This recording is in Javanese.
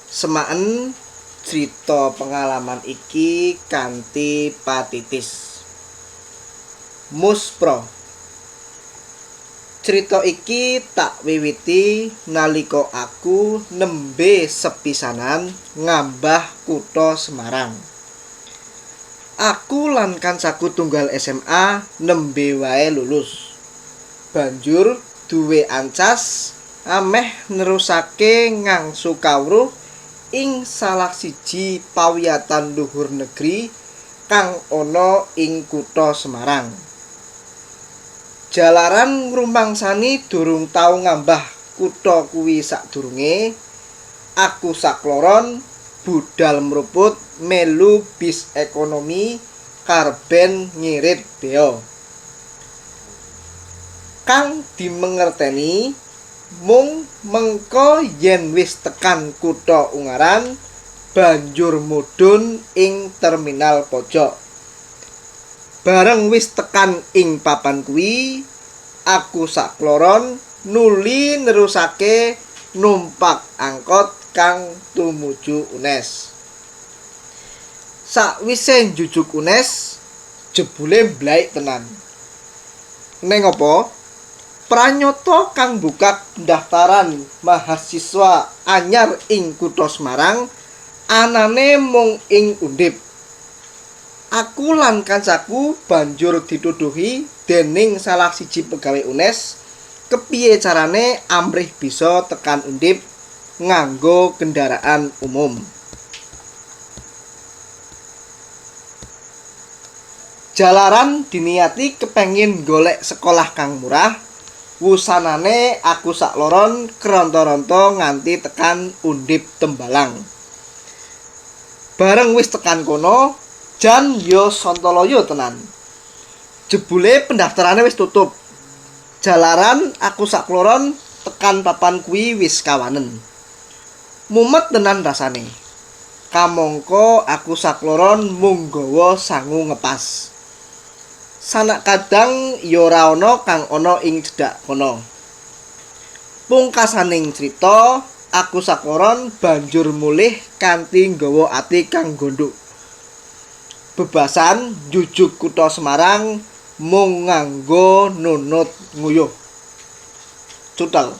Semaken crita pengalaman iki kanthi patitis. Muspra. Crita iki tak wiwiti nalika aku nembe sepisanan ngambah kutha Semarang. Aku lan kancaku tunggal SMA nembe wae lulus. Banjur duwe ancas ameh nerusake ngangsu kawruh ing salah siji pawiyatan luhur negeri kang ana ing kutha Semarang. Jalaran ngrumangsani durung tau ngambah kutha kuwi sadurunge, aku sakloron budal mruput melu bis ekonomi karben ngirit bea. Kang dimengerteni mung mengko yen wis tekan kutha Ungaran banjur mudhun ing terminal pojok. Bareng wis tekan ing papan kuwi, aku sakloron nuli nerusake numpak angkot kang tumuju UNES. Sakwise njujuk UNES, jebule mblaik tenan. Neng apa? Pranyata kang mbukak pendaftaran mahasiswa anyar ing kutha Semarang anane mung ing Undip. Aku lan kancaku banjur dituduhi dening salah siji pegawe UNES kepiye carane amrih bisa tekan Undip nganggo kendaraan umum. Jalaran diniati kepengin golek sekolah kang murah, wusanane aku sakloron keronto-ronto nganti tekan Undip Tembalang. Bareng wis tekan kono, jan yo sontoloyo tenan. Jebule pendaftarane wis tutup. Jalaran aku sakloron tekan papan kuwi wis kawanen. Mumet tenan rasane. Kamangka aku sakloron mung nggawa sangu ngepas. Sanak kadang ya ora ana kang ana ing cedhak kono. Pungkasaning crita, aku sakloron banjur mulih kanthi nggawa ati kang gondhuk. Bebasan njujuk kutha Semarang mung nganggo nunut nguyuh. Cutel.